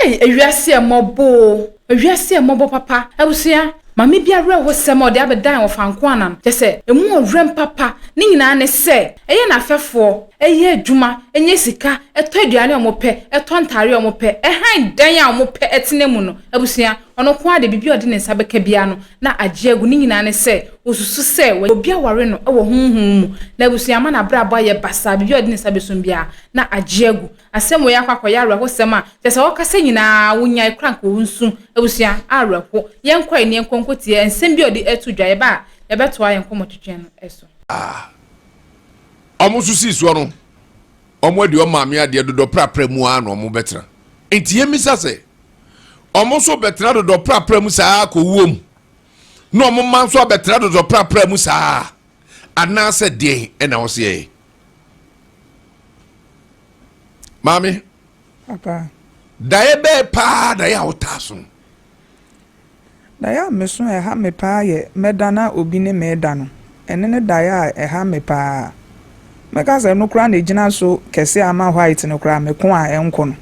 Ei ewiase yɛ mmɔbɔ oo, ewiase yɛ mmɔbɔ papa. Abusua, maame bi awerɛhosɛm a ɔde abɛdan ɔfa nko anan, kyerɛ sɛ emu ɔwerɛm papa, ne nyinaa ne sɛ ɛyɛ n'afɛfoɔ, ɛyɛ adwuma, ɛnya sika, ɛtɔ aduane a wɔpɛ, ɛtɔ ntaare a wɔpɛ, ɛhan dan a wɔpɛ ɛtena mu no. Abusua, ɔno nko ara de biribi a ɔde ne nsa bɛka biara no na agye agu. Ne nyinaa ne sɛ osusu sɛ obi aware no wɔ honhom mu, na abusua ama n'abrabɔ ayɛ basaa, biribi a ɔde ne nsa bɛsom biara na agye agu. Asɛm wei akɔ akɔyɛ awerɛhosɛm a kyerɛ sɛ ɔkasa nyinaa wonyae koraa anka ɔnsu. Abusua, awerɛho. Yɛnkɔ ɛ ne yɛnkɔ nkɔtie nsɛm bi a ɔde ato dwa. Yɛba a, yɛbɛtoa yɛn nkɔmmɔtwetwe no so. A wɔn nso sii soɔ no, wɔn adi wɔn maame adeɛ dodɔ prapra mu ara na wɔn bɛtena. Nti yɛmmisa sɛ, wɔn nso bɛtena dodɔ prapra mu saa kɔwuo mu, na wɔn mma nso abɛtena dodɔ prapra mu saa, anaasɛ deɛn ɛna wɔsɛ yɛyɛ? Maame, Papa. Daeɛ bɛɛ paa na yɛ a wotaa so? Daeɛ a meso a ɛha me paa yɛ mɛda na obi ne me reda no. Ɛno ne daeɛ a ɛha me paa. Mɛka sɛ ɛno koraa na ɛgyina so kɛse a ama white no koraa meko a ɛnkɔ no.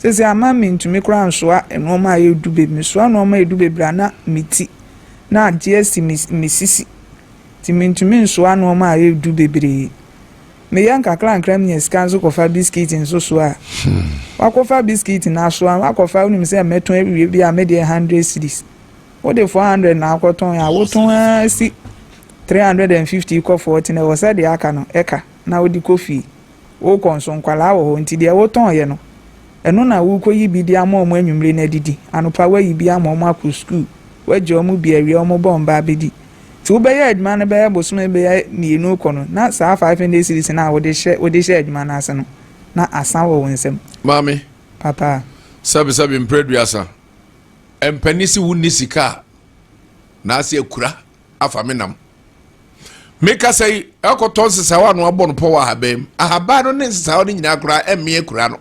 Seesei ama mentumi koraa nsoa nnoɔma a ɛdu bebree. Mesoa nnoɔma a ɛdu bebree a na me ti na agye asi me sisi. Nti mentumi nsoa nnoɔma a ɛdu bebree. Meyɛ nkakrankra minya sika nso kɔfa biskit nso soa a, wakɔfa biskit no asoa, wakɔfa wonim sɛ mɛtɔn awie bi a me deɛ 100 cedis. Wode 400 na akɔtɔn a, wotɔn ara si 350 kɔ 40 na ɛwɔ sɛ deɛ aka no ɛka na wode kɔ fie. Wokɔ nso nkwadaa wɔ hɔ nti deɛ wotɔnyɛ no, ɛno na wokɔyi bi de ama wɔn anwummere no adidi. Anɔpa woayi bi ama wɔn akɔ sukuu, woagya wɔn bi awia wɔn bɔ wɔn ba abɛdi. Nti wobɛyɛ adwuma no bɛyɛ bosome bɛyɛ mmienu rekɔ no, na saa 500 cedis no a wode hyɛ wode hyɛ adwuma no ase no, na asa wɔ wo nsam. Maame. Papa. Sɛbesɛbe mprɛ aduasa, mpanin se wonni sika a, na ase akura afa me nam. Mekasa yi, ɛkɔtɔ nsesawa no abɔ no pɔ wɔ ahaban mu. Ahaban no ne nsesawa no nyinaa koraa ɛmmea akura no.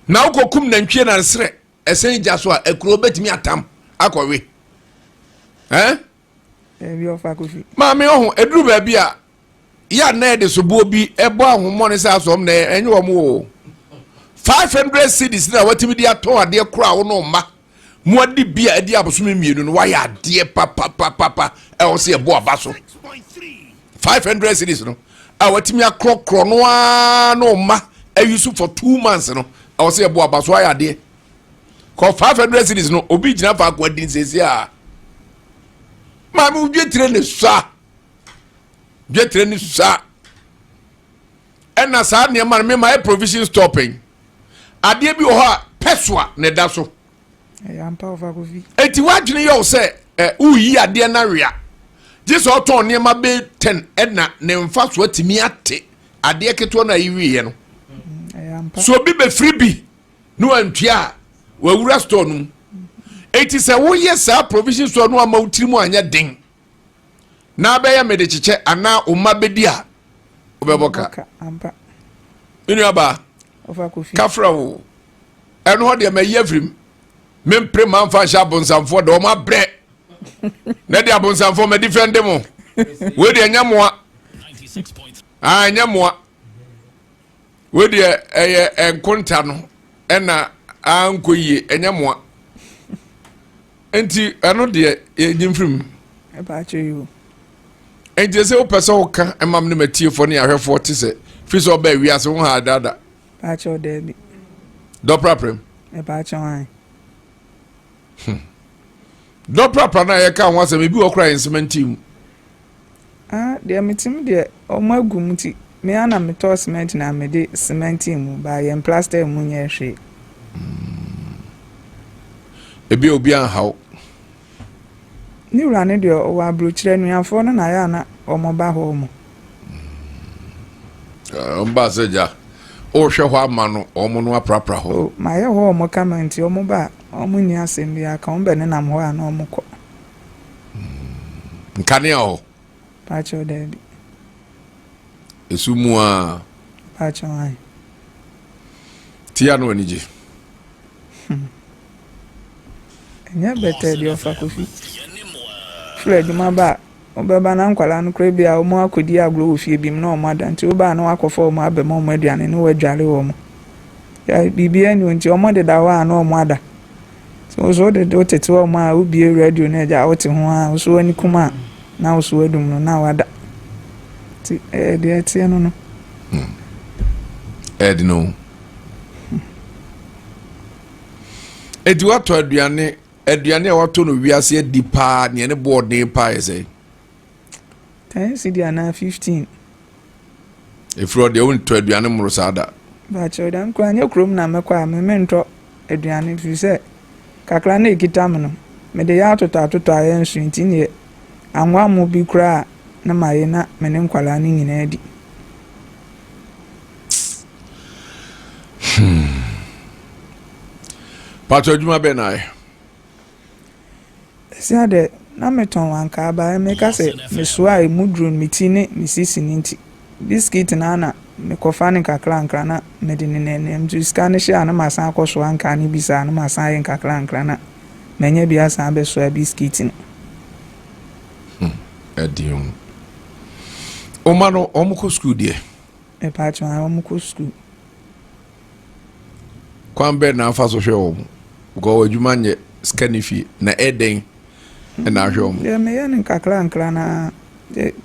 Na wokɔkum nantwie na nsrɛ ɛsɛn gya so a akuro bɛtumi atam akɔwe ɛn maame ɔho ɛduru baabi a yɛ a na ɛde soboɔ bi ɛbɔ ahommɔne sɛ asɔm na ɛnyɛ wɔn o 500 cedis na watumi de atɔn adeɛ koro a wo no mma mo adi bi a ɛdi abosome mmienu no wayɛ adeɛ papapapapa ɛwɔ sɛ ɛbɔ aba so 500 cedis no a watumi akorɔkorɔ no ara na ɔma ayi so for 2 months no, ɛwɔ sɛ ɛbɔ aba so, ayɛ adeɛ kɔ. 500 cedis no, obi gyina faako adi nsɛsi a, maame, wo dwetire ne sua, dwetire ne sua. Ɛna saa nneɛma no mema yɛ provision store pɛn, adeɛ bi wɔ hɔ a pɛsoa na ɛda so. Eti wadwene yɛ wo sɛ ɛ woyi adeɛ no awea gye sɛ ɔtɔn nneɛma bɛyɛ 10 ɛna ne mfa so atumi ate adeɛ ketewa no a yiwieɛ no so. Obi bɛfiri bi na wantua a, wawura store no mu. Eti sɛ woyɛ saa provision store no ama wo tiri mu anyɛ den na abɛyɛ mede kyekyɛ anaa wo mma bɛdi a, wobɛbɔ ka. Me nuabaa, kafra wo ɛno hɔ deɛ mayi afiri mu. Mempere mamfa nhyɛ abonsamfoɔ de wɔn abrɛ na de abonsamfoɔ madi fɛnde mo. Wei deɛ ɛnyɛ mmoa, ah, ɛnyɛ mmoa. Wei deɛ ɛyɛ nkonta no ɛna ankɔ yie, ɛnyɛ mmoa. Nti ɛno deɛ yɛnyi mfiri mu. Nti sɛ wopɛ sɛ woka ɛma m ne matiefoɔ ne ahwɛfoɔ te sɛ firi sɛ ɔbaa wiase wo ha dada. Paakyɛw, daabi. Dɔpraprɛm. Paakyɛw, an. Dɔprapra no a yɛka ho asɛm, ebi wɔ kora yɛ nsemɛnti mu. Ah, deɛ metem deɛ ɔmo agu mu nti me ara na metɔɔ cement na mede cementing mu ba yɛn plaster mu nyɛ hwee. Ebi a obi anhaw. Ne wura no deɛ ɔwɔ aburokyerɛ, anuafoɔ no na ayɛ a na ɔmo ba hɔ mo. Ɔmo ba sɛ gya ɔrehwɛ hɔ ama no, ɔmo no aprapra hɔ. O, mayɛ hɔ ɔmo kama nti ɔmo ba a ɔmo nni asɛm bi aka, ɔmo bɛ nenam hɔ a na ɔmo kɔ. Nkanea hɔ? Paakyɛw, daabi. Esu mu a. Paakyɛw, ayi. Tia no anigye. Ɛnyɛ bɛtɛ deɛ ɔfa kofi. Firi adwuma ba a, wobɛba na nkwadaa no koraa bi a wɔn akɔdi agorɔ wɔ fie bi mu na wɔn ada, nti wobaa na wakɔfa wɔn abɛma wɔn aduane na wɔadware wɔn. Biribiara nni hɔ nti wɔn deda hɔ a na wɔn ada. Sɛ wo so wode wotete wɔn a wobie radio no agya wote ho a wo so w'ani kum a na wo so wadum no na wada. Nti ɛyɛ deɛ ɛteɛ no no. Hmm. Ɛde no. Eti watɔ aduane aduane a watɔ no wiase adi paa nea ne boɔ den paa yɛ sɛ. 10 cedi anaa 15. Ɛfiri hɔ deɛ wontɔ aduane mmoro saa da. Mpakyɛw dɛm koraa nyɛ kurom na mɛkɔ a me mentɔ aduane firi sɛ kakra na ɛkita me no mede yɛ atotɔ atotɔ a ɛnso nti neɛ anwa mo bi koraa na maye na me ne nkwadaa no nyinaa di. Hmm. Pato adwuma bɛn na ayɛ? Ɛsia dɛ, na metɔn ankaa but meka sɛ mesoa a emu duru me ti ne me sisi no nti, biskit no ara na mekɔfa no nkakrankra na mede nenanam nti sika no hye a na masan akɔsoa ankaa no bi saa na masan ayɛ nkakrankra na manya bi asan abɛsoa biskit no. Hmm, ɛden o. Wo mma no, wɔn kɔ sukuu deɛ? Mepaakyɛw, wɔn kɔ sukuu. Kwan bɛn na afa so hwɛ wɔn? Because adwuma nyɛ sika ne fie na ɛdɛn na ahwɛ wɔn? Deɛ meyɛ no nkakrankra na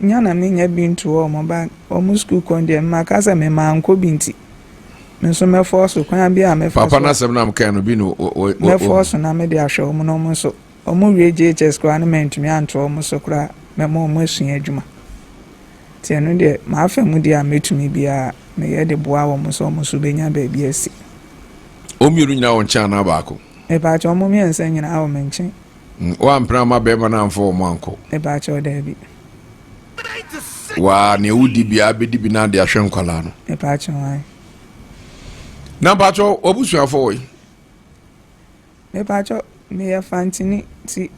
nya na menya bi nto wɔn ba wɔn sukuu kɔn deɛ maka sɛ mema nkɔ bi nti me nso mɛfɔɔ so kwan bi a mɛfa so. Papa n'asɛm na mekae no bi na mɛfɔɔ so na mede ahwɛ wɔn na wɔn nso wɔn wie JHS koraa no mantumi anto wɔn so koraa mɛma wɔn asua adwuma. Nti ɛno deɛ m'afa mu deɛ a mɛtumi biara meyɛ de boa wɔn sɛ wɔn nso bɛnya baabi asi. Wɔn mmienu nyinaa wɔ nkyɛn anaa baako? Mepaakyɛw wɔn mmiɛnsa nyinaa wɔ me nkyɛn. Woampene amma bɛrima no amfa wɔn ankɔ? Mepaakyɛw daabi. Waa nea wodi biara bɛdi bi na ade ahwɛ nkwadaa no? Mepaakyɛw ae. Na mpaakyɛw w'abusuafo wɔ he? Mepakyɛw, meyɛ Fantini nti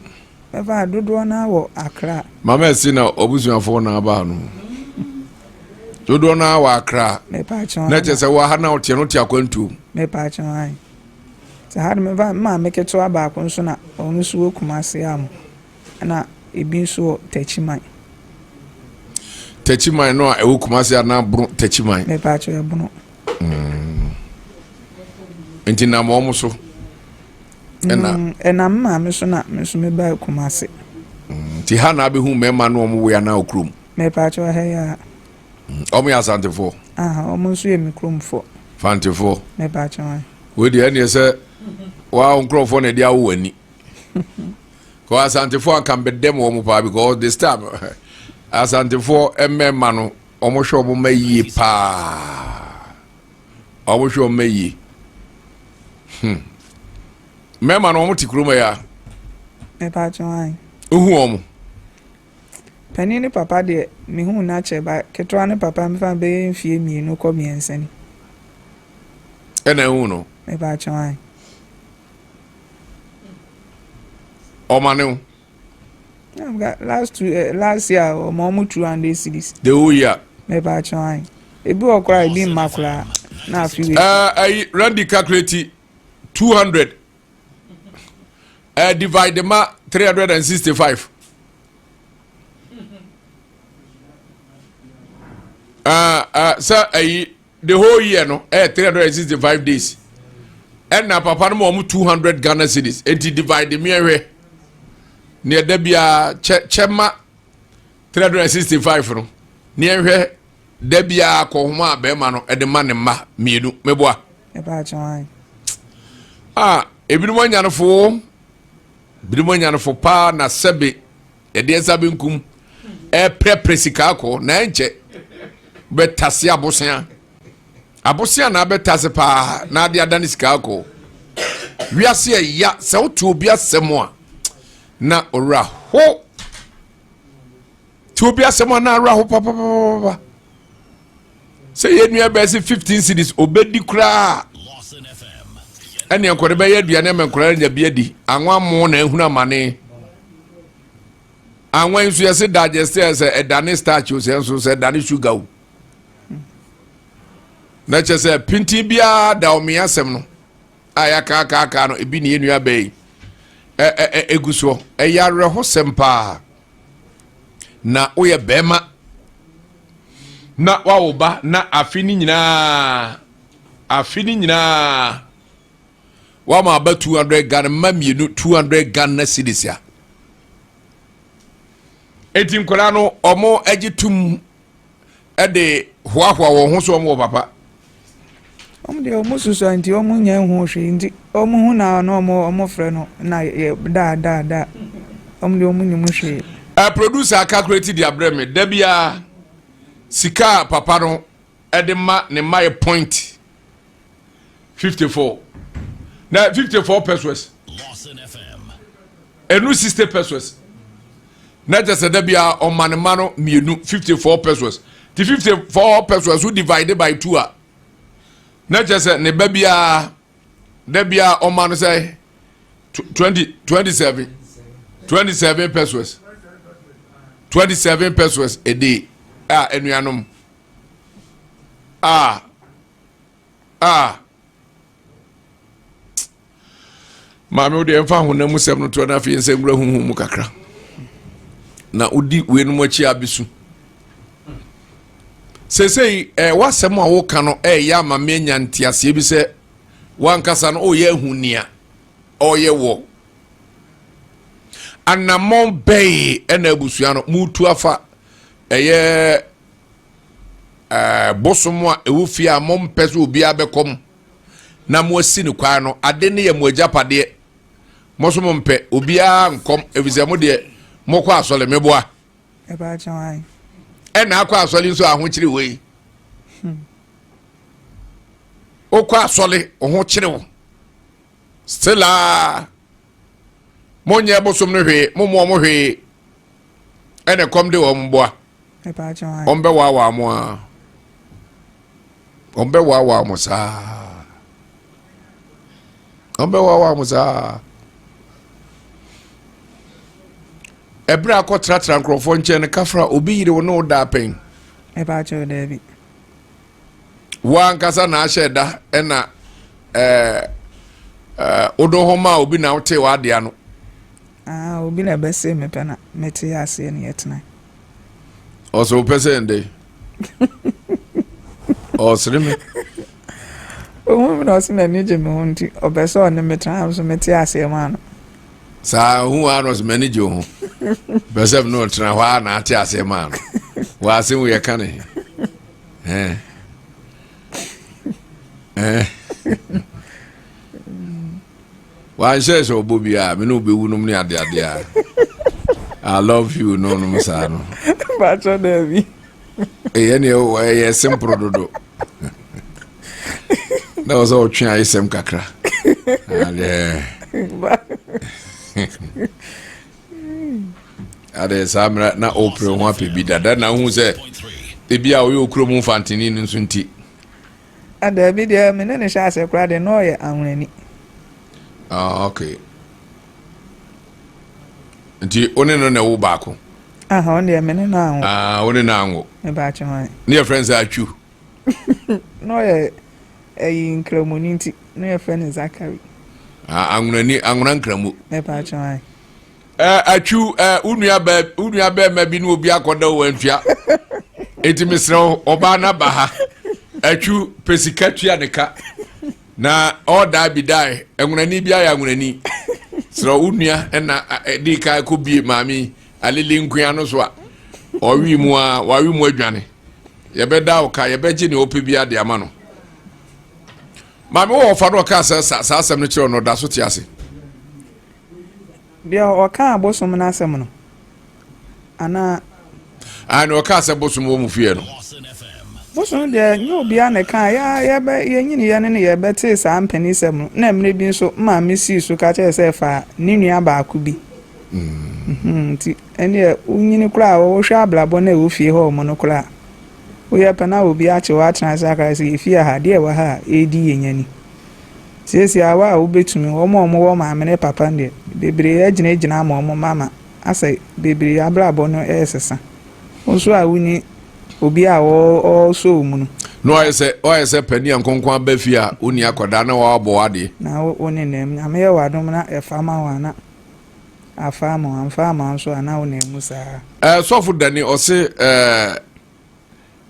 mɛfa a dodoɔ no ara wɔ Accra. Mama ɛsi na ɔbusuafoɔ na aba no. Dodoɔ no ara wɔ Accra. Mepakyɛw. Na kyerɛ sɛ wɔ ha na ɔteɛ no te akwantuo. Mepakyɛw ayi. Sɛ ha de mefa maame ketewa baako nso na ɔno nso wɔ Kumasi ha mo. Ɛna ebi nso wɔ Takyiman. Takyiman no a ɛwɔ Kumasi anaa Bono Takyiman? Mepakyɛw ɛbono. Mm. Nti nam wɔn so. Ɛna. Mm, ɛnam maame so na me nso mebaa Kumasi. Mm, nti ha na abɛhu mmarima no wɔn wɔ anaa okurom. Mepaakyɛw ha yi a. Mm, wɔn yɛ asantefoɔ. Aha, wɔn nso yɛ me kuromfoɔ. Fantefoɔ. Mepaakyɛw ha. Wei deɛ ɛneɛ sɛ waa nkurɔfoɔ na ɛde awo w'ani. Kɔ asantefoɔ anka mbɛdɛm wɔn paa because this time asantefoɔ mmarima no Wɔhwɛ wɔn mma yie paa. Wɔhwɛ wɔn mma yie. Hmm. Mmarima no wɔn te kurom ya. Mepatwo an. Wohu wɔn. Panin ne papa deɛ mehu no akyɛ ba ketewa ne papa mfa bɛyɛ mfie mmienu kɔ mmiɛnsa ni. Ɛna ehu no. Mepatwo an. Ɔma ne ho. Last two eh, last year ɔmo ɔmo 200 cedis. The whole year. Mɛpa atwa an. Ebi wɔ koraa ebi mma koraa na afi wei. Ɛɛ ɛyi Randy calculate 200 ɛɛ divide ma 365. Ɛɛ ɛɛ sɛ ɛyi. The whole year no ɛyɛ 365 days ɛna papa no ma wɔn 200 Ghana cedis eti divide mmiɛnhwɛ nea ɛda biara kyɛ kyɛ ma 365 no nea ɛhwɛ da biara kɔ homa a bɛrima no ɛde ma ne mma mmienu meboa. Ah, ebinom anyanefo ebinom anyanefo paa na sɛbe Yɛde nsa benkum ɛreprɛprɛ sika akɔ na ɛnkyɛ bɛtase abosea abosea na abɛtase paa na ade adane sika akɔ wiase ɛya sɛ wote obi asɛm a na ɔwerɛ ho te obi asɛm a na awerɛ ho papapapa sɛ yɛn nua bɛyɛ sɛ 15 cities obɛdi koraa ɛne nkɔde bɛyɛ aduane ama nkɔla nya bi adi anwa mo na ehunu amane anwa nso yɛse digest sɛ ɛdane starch o sɛ nso sɛ ɛdane sugar o na kyɛ sɛ pintin biara da ɔmea asɛm no a yɛakaakaaka no ebi ne yɛn nua bɛyi egu soɔ ɛyɛ awerɛhosɛm paa na woyɛ bɛrima na wawo ba na afe no nyinaa. Afe no nyinaa wama aba 200 Ghana mma mmienu 200 Ghana cedis a. Eti nkwadaa no wɔn agye tum de hoahoa wɔn ho so wɔn wɔ papa. Wɔn deɛ wɔn susua nti wɔn nyɛ ho hwee nti wɔn hu na na wɔn wɔn frɛ no na yɛ daa daa daa wɔn deɛ wɔn nyim hwee. Uh, producer calculate di abrɛ me da biara sika a papa no de ma ne mma yɛ point 54 na 54 pesos ɛnu 60 pesos na kyɛ sɛ da biara ɔma ne mma no mmienu 54 pesos ti 54 pesos wo divide by 2 a na kyɛ sɛ ne ba biara da biara ɔma no sɛ 20 27 27 pesos 27 pesos a day a anuanom a a maame wo deɛ mfa honam mu sɛm no toɔ no afei nsɛ nwura huhu mu kakra na wodi weinom akyi abɛsu seesei eh, w'asɛm a woka no ɛyɛ eh, ama me anya nteaseɛ bi sɛ wankasa no ɔyɛ ahu nea ɔyɛ wɔ anammɔn bɛn ɛna abusua no mutu afa ɛyɛ ɛɛ bosom a ɛwɔ fie a mompɛ sɛ obiara bɛkɔ mu na moasi no kwan no ade no yɛ mo agyapadeɛ mo nso mompɛ obiara nkɔm efisɛ mo deɛ mokɔ asɔre meboa ɛna akɔ asɔre nso ahokyere wei hmm. wokɔ asɔre wo ho kyere wo still a monyɛ bosom no hwee mommoɔ mo hwee ɛna kɔm de wɔn boa wɔn bɛwaawaa mo a wɔn bɛwaawaa mo saa wɔn bɛwaawaa mo saa ɛberɛ akɔtratra nkurɔfoɔ nkyɛn no kafra obi yere wo ne wo daa pɛn Wo ankasa na ahyɛ da ɛna ɛɛ ɛɛ wodɔ ho maa obi na wotee w'ade ano. Ah, obi na ɛbɛsee me pɛ na mete aseɛ ne yɛtena. Ɔsɛ wopɛ sɛ ndɛ. Ɔsere me. Ohun mi na ɔsɛ n'ani gye me ho nti ɔpɛ sɛ ɔne me tena nso mete aseɛ maa no. Saa ohun wa na ɔsɛ m'ani gye ho. Pɛ sɛ me ne ɔtena hɔ a na ate aseɛ maa no. Wɔ ase wo yɛ ka ne. Eh. Eh. Wanhyɛ sɛ ɔbɔ bi a me ne wobɛwu nom ne adeade a I love you no nom saa no. Bakyɛ daabi. Ɛyɛ ne ɛyɛ simple dodo. Na wɔ sɛ ɔtwe ayesɛm kakra. Adeɛ. Ade saa mmerɛ na ɔpere ho apɛ bi dada na wohu sɛ ebi a ɔyɛ okuro mu mfanteni no nso nti. Daabi deɛ me ne no hyɛ aseɛ koraa deɛ na ɔyɛ ahonani. Ah, okay. Nti wo ne no na ɛwo baako? Aha, ɔno deɛ me ne no anwo. Ah, wo ne no anwo. Mebaakye hwan. Ne yɛ frɛ no sɛ Atwu. Na ɔyɛ ɛyi nkramoni nti na yɛfrɛ no Zakari. Ah, anwonani, anwona nkramo. Mebaakye hwan. Eh, atwiw eh, wo nua bɛɛ wo nua bɛɛma bi ne obi akɔda o antua eti mesrɛ wo ɔbaa no aba ha atwiw pɛ sika tua ne ka na ɔdaa bi dae nwonani bi ayɛ anwonani serɛ wo nua ɛna ɛdi ka kɔ bie maame alele nkoa no so a ɔwe mu a wawe mu adwane yɛbɛda wo ka yɛbɛgye nea ɔpɛ bi ade ama no maame wɔ ɔfa no ɔka sɛ saa asɛm no kyerɛ no ɔda so te ase Deɛ ɔkaa bosom no asɛm no, anaa? Aane, deɛ ɔkaa sɛ bosom wɔ mo fie no. Bosom deɛ, nyɛ obiara na ɛkaa. Yɛ ara yɛbɛ, yɛnyiniiɛ no na yɛbɛtee saa mpanisɛm no. Na mmerɛ bi nso, me maame sii so ka kyerɛɛ sɛ ɛfaa ne nua baako bi. Mm. Nti, ɛnneɛ wonyini koraa a, wohwɛ abrabɔ no a ɛwɔ fie hɔ nom no koraa a, woyɛ pɛ na obi akye wo atena ase aka sɛ yɛfie ha, adeɛ a ɛwɔ ha a ɛredi yɛn ani. Seesei awa a wobetumi, wɔn a wɔwɔ maame ne papa no deɛ, bebree agyinagyina ama wɔn mma ma asɛ bebree abrabɔ no resesa. Wo nso a wonni obi a ɔresɔ wo mu no. Na wayɛ sɛ wayɛ sɛ panin a nkonko aba fie a wonni akwadaa na wabɔ w'adeɛ. Na wo nenam mu. Nyame yɛ w'adom na ɛfa ma wo a na afa ama wo, amfa amma wo nso a na wonam mu saa. Ɛɛ sɔfo Danny ɔse ɛɛ.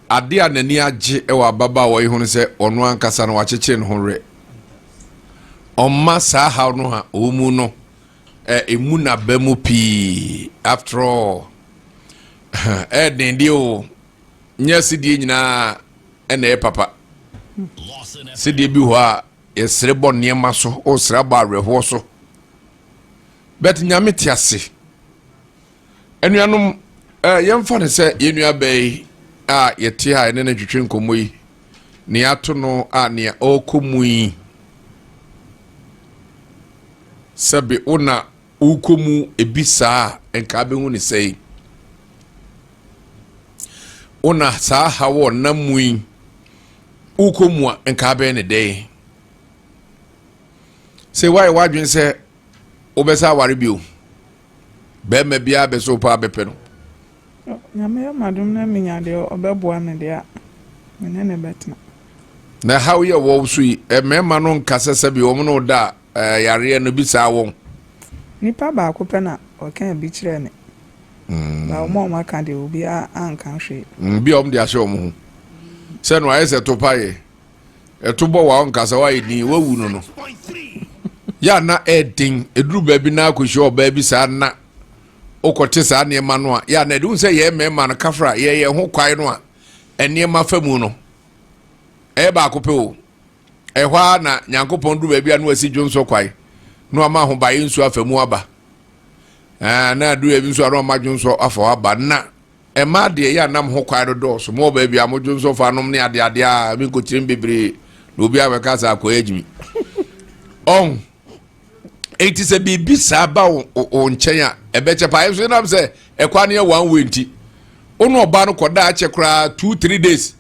Ade a n'ani agye wɔ ababaawa yi ho ne sɛ ɔno ankasa no wakyekyere ne ho werɛ. Ɔmma saa haw no a ɔwɔ mu no ɛmu n'aba mu pii. After all, ɛyɛ den deɛ o, nyɛ sedie nyinaa ɛna ɛyɛ papa. Sedie bi hɔ a yɛsere bɔ nneɛma so, ɔsere abɔ awerɛhoɔ so. But Nyame te ase. Anuanom, eh, yɛmfa no sɛ yɛn nuabaa yi a yɛte ha ɛne no twetwe nkɔmmɔ yi, nea ato no a nea ɔrekɔ mu yi, sɛbe wo na wokɔ mu ebi saa a, nka abɛhu ne sɛe. Wo na saa haw a ɔnam mu yi, wokɔ mu a, nka abɛyɛ ne dɛn? Sɛ woayɛ w'adwene sɛ wobɛsa aware bio, Bɛrima biara bɛ sɛ wopɛ a bɛpɛ no. Nyame yɛ m'adom na menya deɛ ɔbɛboa me deɛ a, me ne no bɛtena. Na ɛhaw yi a ɛwɔ wo so yi, mmarima no nka sɛ sɛbi wɔn ne wo da a, yareɛ no bi saa wɔn? Nipa baako pɛ na ɔkaa bi kyerɛɛ me. Ba wɔn a wɔaka deɛ obiara anka hwee. Bi a wɔn de ahyɛ wɔn ho sɛ no ayɛ sɛ topaeɛ. Ɛto bɔ wa ɔnka sɛ wayɛ din wawu no no yɛ a na ɛden ɛduru baabi na akɔhyia ɔbaa bi saa na wokɔte saa nneɛma no a yɛ a na ɛde hu sɛ yɛn mmarima no kafra yɛyɛ ho kwae no a nneɛma fa mu no ɛyɛ baako pɛ o ɛhɔ ara na Nyankopɔn duru baabi a na wasi dwonsɔ kwae na wama ahobaeɛ nsuo afa mu aba na aduru baabi nso a na wama dwonsɔ afa hɔ aba na Mmaa deɛ yɛ a nam ho kwan no dɔɔso. Mowɔ baabi a modwo nso fa nom ne adeadeɛ a menkɔkyerɛ mu bebree na obi abɛka sɛ akɔyɛ agyimi. Ɔn enti sɛ biribi saa ba wo nkyɛn a ɛbɛkyɛ paa. Nso nam sɛ ɛkwan no yɛ one way nti wo ne ɔbaa no kɔda akyɛ koraa 2, 3 days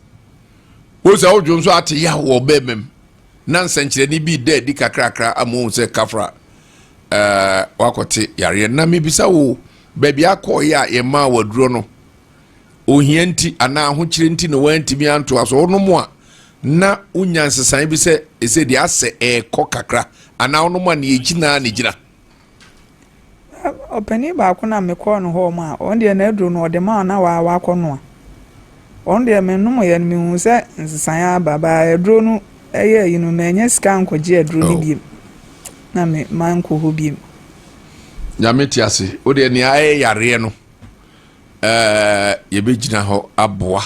wo sɛ wodwo nso ate yaw wɔ ɔbɛɛma mu na nsɛnkyerɛnne bi da adi kakrakra ama wohu sɛ kafra ɛɛ wakɔte yareɛ. Na mebisa wo, baabi akɔɔeɛ a yɛmaa wo aduro no, ohia nti anaa ahokyerɛ nti na woantumi antoa so? Wonom a na wonya nsesaeɛ bi sɛ ɛsɛ deɛ asɛ ɛrekɔ kakra, anaa wonom a neɛ ɛgyina na ɛgyina? Ɔpanin baako na mekɔɔ no hɔ a, ɔno deɛ n'aduro no ɔde maa na waa wakɔ noa. Ɔno deɛ menomyɛ no mehu sɛ nsesaeɛ aba, baa aduro no ɛyɛ ayi no manya sika ankɔgye aduro no biem na me mankɔ hɔ biem. Nyame te ase. Wo deɛ nea ɛyɛ yareɛ no ɛɛ yɛbɛgyina hɔ aboa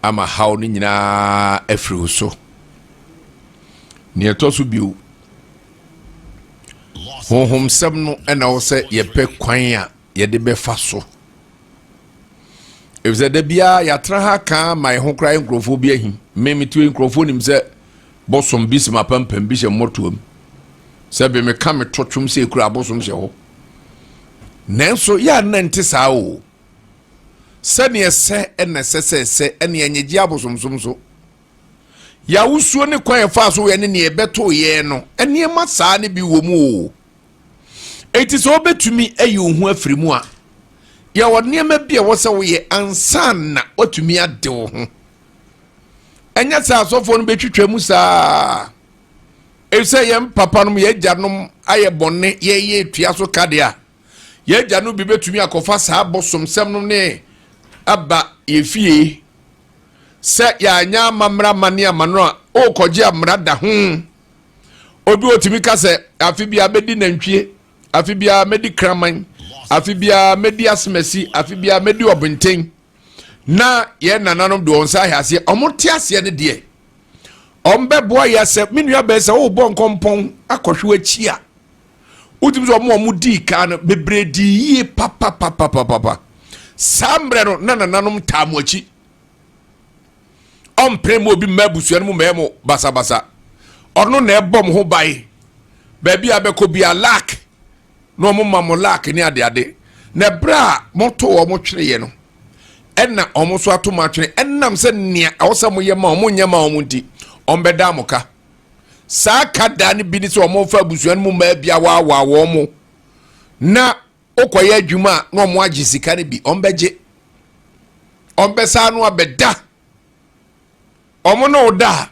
ama haw no nyinaa afiri wo so. Nea ɛtɔ so bio, honhomsɛm no ɛna wɔ sɛ yɛpɛ kwan a yɛde bɛfa so. Efisɛ da biara yɛatena ha ka ma yɛn ho koraa nkurɔfoɔ bi ahi. Me mete nkurɔfoɔ nim sɛ bosom bi si m'apampam bi hyɛ mmɔtoam. Sɛ bi meka me to twom sɛ ekura abosom hyɛ hɔ. Nanso yɛ a nna nte saa o. Sɛdeɛ ɛsɛ ɛna ɛsɛ sɛ ɛsɛ ɛne ɛnyegye abosomsom so. Yɛawosuo ne kwan ɛfaa so yɛ ne nea ɛbɛtoo yɛn no, nneɛma saa ne bi wɔ mu o. Enti sɛ wobɛtumi ayi wo ho afiri mu a, yɛwɔ nneɛma bi a ɛwɔ sɛ woyɛ ansa na woatumi ade wo ho. Ɛnyɛ sɛ asɔfoɔ no bɛtwitwa mu saa. Ɛfisɛ yɛn papa nom, yɛn agyanom ayɛ bɔne, yɛyɛ tua so ka deɛ a, yɛn agyanom bi bɛtumi akɔfa saa bosomsɛm nom ne aba yɛ fie. Sɛ yɛanyɛ amammerɛ amanne ama no a, ɔrekɔgye amena da ho. Obi otumi ka sɛ afe biara mɛdi nantwie, afe biara mɛdi kraman, afe biara mɛdi asemasi, afe biara mɛdi ɔbenten. Na yɛn nananom de wɔn nsa ahɛ aseɛ, wɔn te aseɛ no deɛ, wɔn bɛboa yɛ sɛ me nua bɛyɛ sɛ wɔrebɔ nkɔmpɔn akɔhwe akyi a, wotumi sɛ wɔn a wɔn dii kan no bebree dii yie papapapapapa. Saa mmerɛ no na nananom taa mo akyi. Ɔmpere ma obi mma abusua no mu mmɛyɛ mo basabasa. Ɔno na ɛbɔ mo ho ban. Baabi a bɛkɔ bia lack na wɔn ma mo lack ne adeade. Na ɛberɛ a moto wɔn twereɛ no, ɛna wɔn nso ato mo atwene. Ɛnam sɛ nea ɛwɔ sɛ moyɛ ma wɔn nyɛ ma wɔn nti, wɔn bɛda mo ka. Saa ka da no bi ne sɛ wɔn fa abusua no mu mmaa bi awaawaa wɔn mo na wokɔyɛ adwuma a na wɔn agye sika no bi, wɔn bɛgye. Wɔn bɛsa ano abɛda. Wɔn ne wo da a,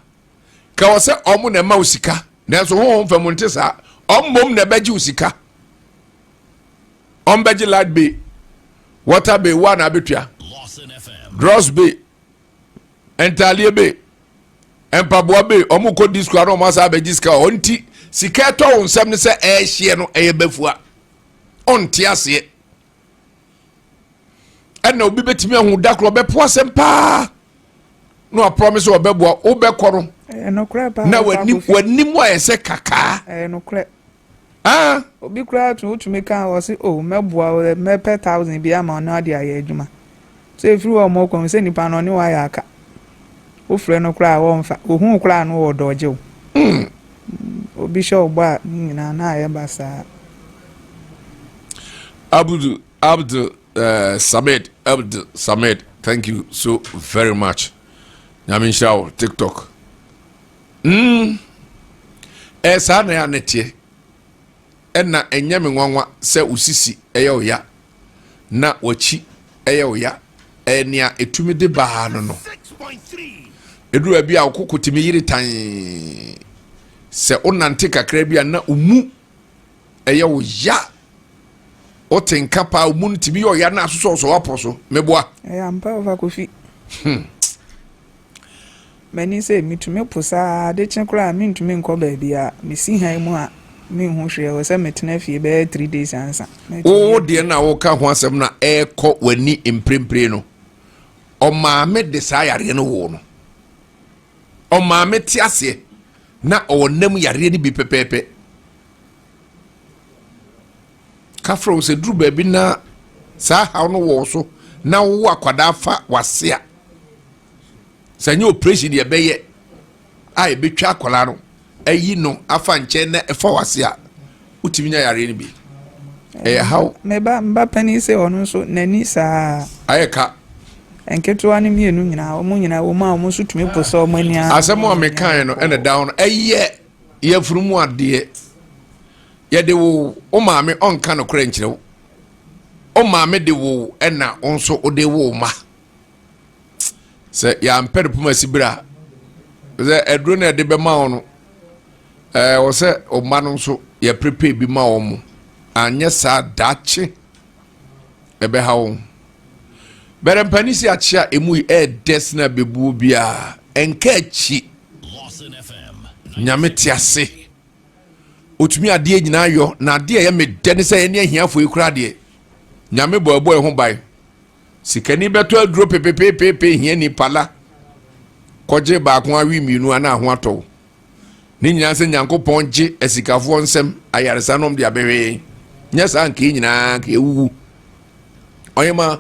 ka wɔ sɛ wɔn na ɛma wo sika, nanso honhom fam nte saa. Wɔn mmom na ɛbɛgye wo sika. Wɔn bɛgye light bill, water bill, wo a na abɛtua, gross bill. Ntadeɛ be, mpaboa be, wɔn kɔ disco a na wɔn asa abɛgye sika hɔ. Nti sika ɛtɔ wo nsɛm ne sɛ ɛɛhyeɛ no ɛyɛ bɛfua. Ɔnte aseɛ. Ɛna obi bɛtumi ahu da korɔ ɔbɛpo asɛm paa na waprɔme sɛ ɔbɛboa wobɛkɔ no na w'anim ayɛ sɛ kakaa. Ɛyɛ nokorɛ. Ah. Obi koraa tu wotumi ka wɔ se oh mɛboa wo mɛpɛ thousand bi ama ɔno ade ayɛ adwuma. So efiri hɔ ɔmo kɔ sɛ nipa no ɔne wo ayɛ aka. Wofrɛ no koraa a wɔmfa. Ohuu koraa no wɔ dɔgye wo. Mm. Obi hyɛ wo bɔ a ne nyinaa na ayɛ basaa. Abdul Abdul uh, Samed Abdul Samed thank you so very much. Nyame nhyira wo TikTok. Mm. Eh, saa na ya ne teɛ. Ɛna ɛnyɛ me nwanwa sɛ wo sisi ɛyɛ wo ya na w'akyi ɛyɛ wo ya. Ɛyɛ nea ɛtumi de baa no no. Ɛduru baabi a wo koko tumi yere tan. Sɛ wonante kakra bi a na wo mu ɛyɛ wo ya. Wote nka paa wo mu no tumi yɛ ɔya na asosɔsɔ wapɔ so. Meboa. Ɛyɛ ampa ɔfa Kofi. Hmm. M'ani sɛ metumi po saa ade kye koraa mentumi nkɔ baabi a mesi han mu a menhu hwee ɛwɔ sɛ metena fie bɛyɛ 3 days ansa. Wo deɛ na woka ho asɛm na ɛrekɔ w'ani mprempren no ɔmaame de saa yareɛ no woo no ɔmaame te aseɛ na ɔwɔ nam yareɛ no bi pɛpɛɛpɛ ka frɛ wo sɛ duru baabi na saa haw no wɔ so na wowɔ akwadaa fa wase a sɛ nyɛ operation deɛ ɛbɛyɛ a ɛbɛtwa akwadaa no ayi no afa nkyɛn na ɛfa wase a wotumi nya yareɛ no bi ɛyɛ haw. Me ba mba panin sɛ ɔno nso n'ani saa. Ayɛ ka. Nketewa no mmienu nyinaa wɔn nyinaa wɔn a wɔn nso tumi po sɛ wɔn ani. Asɛm a mekaeɛ no ɛna da hɔ no ɛyɛ yɛfunu mu adeɛ yɛde wo wo maame ɔnka nokorɛ nkyerɛ wo wo maame de wo ɛna wo nso wode wo ma sɛ yɛampɛ no poma si berɛ a sɛ aduro no ɛde bɛma wo no ɛɛ wɔ sɛ ɔma no nso yɛprepare bi ma wɔn mo anyɛ saa daakye ɛbɛha wɔn bɛrɛ mpanin si akye a emu yi ɛɛdɛ sena bebuo biara ɛnka akyi nyame te ase otumi adeɛ nyinaa yɔ na adeɛ ɛyɛ me dɛ ne sɛ yɛne ahiafoɔ yi koraa deɛ nyame bɔ ɛbɔ ɛho ban sikani bɛtɔ aduro pepepepepe hiani pala kɔgye baako awe mmienu ana ho atɔ ne nyinaa sɛ nyankopɔn gye asikafoɔ nsɛm ayaresa nom de abɛhwɛ yɛn nyɛ saa nka yɛn nyinaa nka yɛwuwu ɔyɛma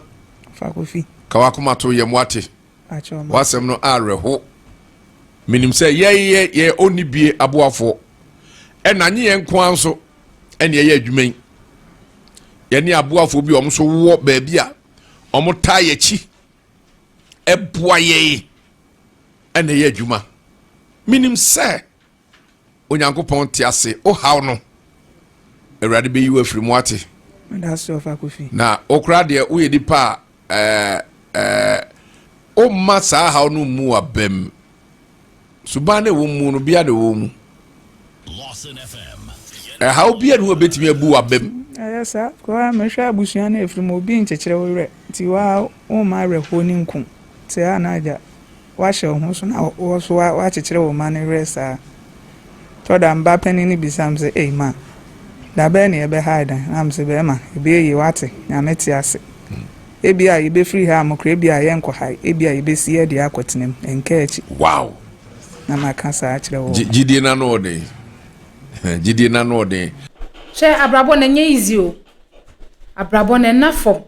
ka wakoma to yɛn wate W'asɛm no awerɛho. Menim sɛ yɛyɛ yɛ ɔnni bie aboafoɔ. Ɛna nye yɛn nko ara nso ɛne ɛyɛ adwuma yi. Yɛne aboafoɔ bi a wɔn nso wɔ baabi a wɔn taa yɛn akyi ɛboa yɛn ɛna ɛyɛ adwuma. Menim sɛ Onyankopɔn te ase, wo haw no, Awurade bɛyi wo afiri mu ate. Na wokora deɛ woyɛ nipa a ɛɛ ɛɛ womma saa haw no mmu w'abam. Suban no ɛwɔ mu no bia na ɛwɔ mu. Ɛhaw bia ne ho ɛbɛtumi abu w'abam. Ɛyɛ saa, koraa mehwɛ abusua no ɛfiri mu obi nkyekyere wo werɛ nti waa womma awerɛhoɔ no nku te a na agya Woahyɛ wo ho so na wo nso woakyekyere wo mma no werɛ saa. Tɔ da a, me ba panin no bisa me sɛ, Ei, ma, da bɛn na yɛbɛhae dan? Na mese, Bɛrima, ɛbɛyɛ yie, woate? Nyame te ase. Ebia yɛbɛfiri ha a mokora, ebia yɛrenkɔhae, ebia yɛbɛsi yɛn deɛ akɔtena mu. Ɛnkaa akyi. Wow! Na maka saa akyerɛ wɔn. Gyidie no ano ɔden. Gyidie no ano ɔden. Hwɛ abrabɔ no ɛnyɛ easy o abrabɔ no ɛnna fam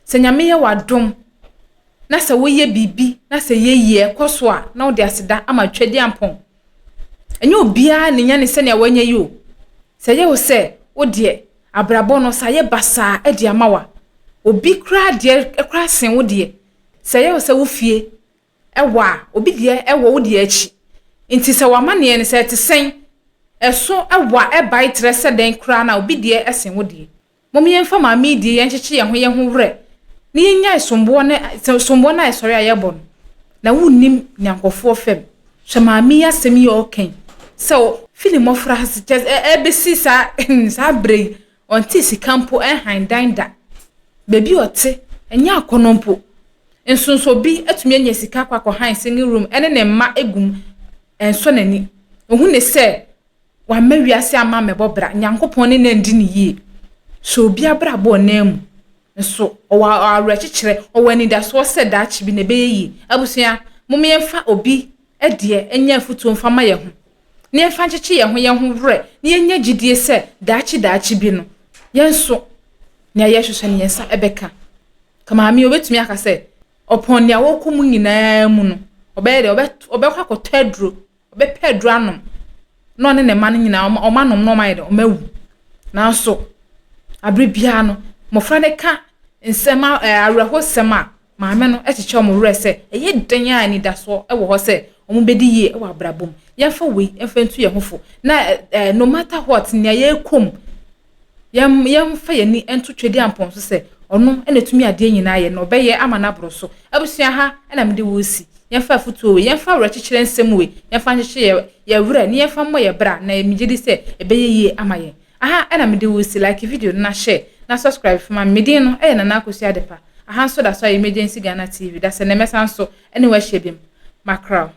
sɛ nyame yɛ w'adom na sɛ woyɛ biribi na sɛ ɛyɛ yie, ɛkɔ so a, na wode aseda ama Tweaduampɔn. Ɛnyɛ obiara na enya ne sɛnea wanya yi o. Sɛ ɛyɛ wo sɛ wo deɛ, abrabɔ no, sɛ ayɛ basaa de ama wo a, obi koraa deɛ koraa sen wo deɛ. Sɛ ɛyɛ wo sɛ wo fie wɔ a, obi deɛ wɔ wo deɛ akyi. Nti sɛ w'amanneɛ no, sɛ ɛte sɛn, ɛso wɔ a, ɛbae trɛ sɛ dɛn koraa no a, obi deɛ sen wo deɛ. Mom yɛmfa maame yi die yɛnkyekye yɛn ho yɛn ho werɛ na yɛnnyae somboɔ no somboɔ no a ɛsɔre a yɛbɔ no na wonnim nea nkurɔfoɔ fam. Hwɛ maame yi asɛm yi a ɔreka yi sɛ ɔfi ne mmɔfraase kyɛ sɛ ɛbɛsi saa saa berɛ yi ɔntee sika mpo ɛnhan dan da. Baabi a ɔte ɛnyɛ akɔnnɔ mpo. Nso nso obi atumi anya sika akɔ akɔhan single room ɛne ne mma egu mu, ɛnsɔ n'ani. Ohu ne sɛ wamma wiase amma ammɛbɔ bra, Nyankopɔn ne no andi no yie. Sɛ obi abrabɔ ɔnan mu nso, ɔwɔ awerɛkyekyerɛ, ɔwɔ anidasoɔ sɛ daakye bi no ɛbɛyɛ yie. Abusua, mom yɛmfa obi deɛ nyɛ afutuo mfa ma yɛn ho, na yɛmfa nkyekye yɛn ho yɛn ho werɛ, na yɛnya gyidie sɛ daakye daakye bi no, yɛn nso, nea yɛhwehwɛ no yɛn nsa bɛka. Ka maame yi, ɔbɛtumi aka sɛ, ɔpɔn nea wɔkɔ mu nyinaa mu no, ɔbɛyɛ dɛ, ɔbɛkɔ akɔtɔ aduro Ɔbɛpɛ aduru anom na ɔne ne mma no nyinaa wɔn anom na wɔayɛ dɛ wɔawu. Nanso abere biara no, mmɔfra no ka nsɛm a ɛɛ awerɛhosɛm a maame no kyekyɛ wɔn werɛ sɛ ɛyɛ dɛn a anidasoɔ wɔ hɔ sɛ wɔbɛdi yie wɔ abrabɔ mu. Yɛmfa wei mfa ntu yɛn ho fo na ɛɛ no matter what nea yɛrekɔ mu Yɛn yɛmfa yɛn ani nto Twedeampɔn so sɛ ɔno na ɛtumi adeɛ nyinaa yɛ na ɔbɛyɛ ama no aboro so. Abusua ha na mede wo resi. Yɛmfa afotuo wei, yɛmfa awerɛkyekyerɛ nsɛm wei, yɛmfa nkyekye yɛ yɛ werɛ na yɛmfa mmɔ yɛ bra na megye di sɛ ɛbɛyɛ yie ama yɛn. Aha na mede wo resi, like video no na share na subscribe fa ma me. Me din no yɛ Nana Akosua Adepa. Aha nso da so ayɛ Emergency Ghana TV. Dasɛ nnɛ mɛsan nso ne wo ahyia biom. Makra wo.